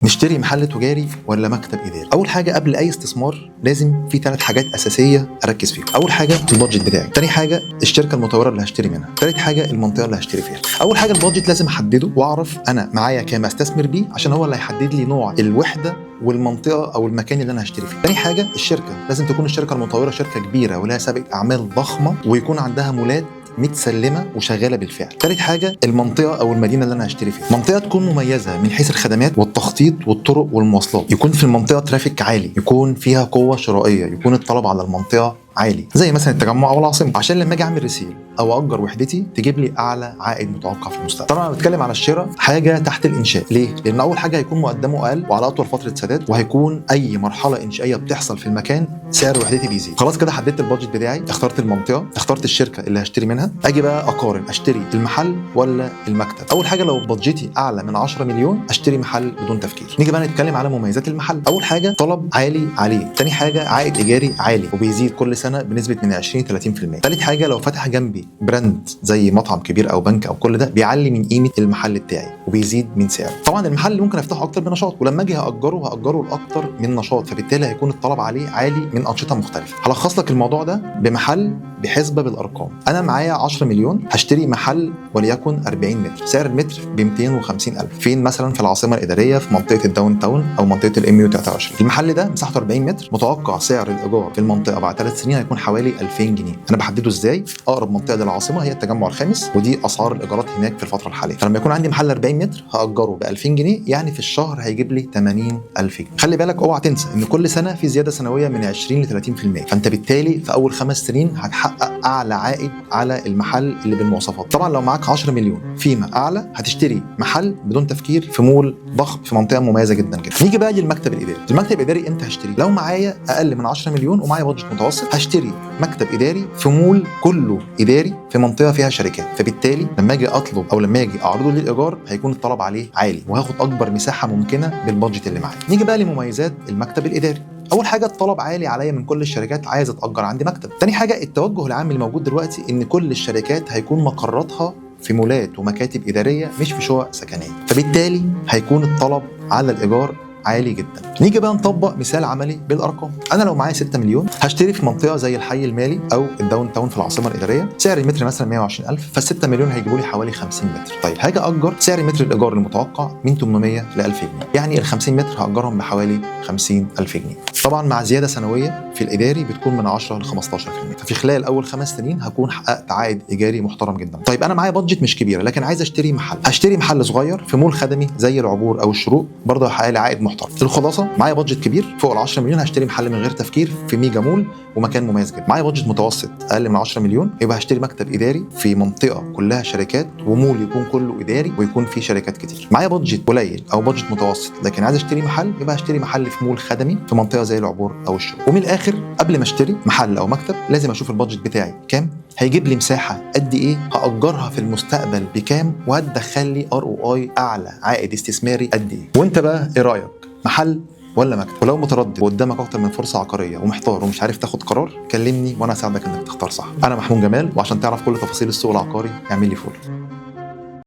نشتري محل تجاري ولا مكتب اداري؟ اول حاجة قبل اي استثمار لازم في 3 حاجات اساسية اركز فيهم. اول حاجة ال budget بتاعي، تاني حاجة الشركة المطوره اللي هشتري منها، تالت حاجة المنطقة اللي هشتري فيها. اول حاجة ال budget لازم احدده واعرف انا معايا كام استثمر بيه، عشان هو اللي هيحدد لي نوع الوحدة والمنطقة او المكان اللي انا هشتري فيه. تاني حاجة الشركة، لازم تكون الشركة المطوره شركة كبيرة ولها سابقه اعمال ضخمة ويكون عندها مولات متسلمه وشغالة بالفعل. ثالث حاجة المنطقة او المدينة اللي انا هشتري فيها، منطقة تكون مميزة من حيث الخدمات والتخطيط والطرق والمواصلات، يكون في المنطقة traffic عالي، يكون فيها قوة شرائية، يكون الطلب على المنطقة عالي زي مثلا التجمع او العاصمة، عشان لما اجي اعمل resale او اجر وحدتي تجيب لي اعلى عائد متوقع في المستقبل. طبعا انا بتكلم على الشراء حاجة تحت الانشاء، ليه؟ لان اول حاجة هيكون مقدمه اقل وعلى اطول فترة سداد، وهيكون اي مرحلة انشائيه بتحصل في المكان سعر وحدتي بيزيد. خلاص كده حددت ال budget بتاعي، اخترت المنطقة، اخترت الشركة اللي هشتري منها. اجي بقى اقارن اشتري المحل ولا المكتب. اول حاجة لو budget ي اعلى من 10 مليون اشتري محل بدون تفكير. نيجي بقى نتكلم على مميزات المحل. اول حاجة طلب عالي عليه، تاني حاجة عائد ايجاري عالي وبيزيد كل سنة بنسبة من 20 30%، ثالث حاجة لو فتح جنبي brand زي مطعم كبير او بنك او كل ده بيعلي من قيمة المحل بتاعي وبيزيد من سعره. طبعا المحل ممكن افتحه اكتر بنشاط، ولما اجي هاجره لاكتر من نشاط، فبالتالي هيكون الطلب عليه عالي من انشطة مختلفة. هلخص لك الموضوع ده بمحل بحسبه بالارقام. انا معايا 10 مليون هشتري محل وليكن 40 متر، سعر المتر ب 250 الف، فين؟ مثلا في العاصمة الادارية في منطقة ال downtown او منطقة ال MU 23. المحل ده مساحته 40 متر، متوقع سعر الايجار في المنطقة بعد 3 سنين هيكون حوالي 2000 جنيه. انا بحدده ازاي؟ اقرب منطقة للعاصمه هي التجمع الخامس، ودي اسعار الايجارات هناك في الفترة الحالية. فلما يكون عندي محل 40 متر هاجره ب 2000 جنيه، يعني في الشهر هيجيب لي 80000 جنيه. خلي بالك اوعى تنسى ان كل سنة في زيادة سنوية من 20 ل 30%، فانت بالتالي في اول 5 سنين هتحقق اعلى عائد على المحل اللي بالمواصفات. طبعا لو معاك 10 مليون فيما اعلى هتشتري محل بدون تفكير في مول ضخم في منطقة مميزة جدا جدا. نيجي بقى للمكتب الاداري. المكتب الاداري امتى هشتريه؟ لو معايا اقل من 10 مليون ومعايا budget متوسط هشتري مكتب اداري في مول كله اداري في منطقة فيها شركات، فبالتالي لما اجي اطلب او لما اجي اعرضه للايجار هيكون الطلب عليه عالي وهاخد اكبر مساحة ممكنة بال budget اللي معايا. نيجي بقى لمميزات المكتب الاداري. اول حاجة الطلب عالي عليا من كل الشركات عايزه تاجر عندي مكتب. تاني حاجة التوجه العام اللي موجود دلوقتي ان كل الشركات هيكون مقراتها في مولات ومكاتب ادارية مش في شقق سكنية، فبالتالي هيكون الطلب على الايجار عالي جدا. نيجي بقى نطبق مثال عملي بالارقام. انا لو معايا 6 مليون هشتري في منطقة زي الحي المالي او ال downtown في العاصمة الادارية، سعر المتر مثلا 120000، فال 6 مليون هيجيبوا لي حوالي 50 متر. طيب هاجي اجر، سعر متر الايجار المتوقع من 800 ل 1000 جنيه، يعني ال 50 متر هاجرهم بحوالي 50000 جنيه. طبعا مع زيادة سنوية في الاداري بتكون من 10 ل 15%، ففي خلال اول 5 سنين هكون حققت عائد ايجاري محترم جدا. طيب انا معايا budget مش كبيرة لكن عايز اشتري محل، هشتري محل صغير في مول خدمي زي العبور او الشروق، برضه هيحقق لي عائد محترم. الخلاصة معايا budget كبير فوق ال 10 مليون هشتري محل من غير تفكير في mega mall ومكان مميز جدا. معايا budget متوسط اقل من 10 مليون يبقى هشتري مكتب اداري في منطقة كلها شركات ومول يكون كله اداري ويكون فيه شركات كتير. معايا budget قليل او budget متوسط لكن عايز اشتري محل، يبقى هشتري محل في مول خدمي في منطقة زي العبور او الشروق. ومن الاخر قبل ما اشتري محل او مكتب لازم اشوف ال budget بتاعي كام، هيجيب لي مساحة قد ايه، هاجرها في المستقبل بكام، وهتدخل لي ROI اعلى عائد استثماري قد ايه. وانت بقى ايه رايك، محل ولا مكتب؟ ولو متردد وقدامك اكتر من فرصة عقارية ومحتار ومش عارف تاخد قرار، كلمني وانا اساعدك انك تختار صح. انا محمود جمال، وعشان تعرف كل تفاصيل السوق العقاري اعمل لي follow.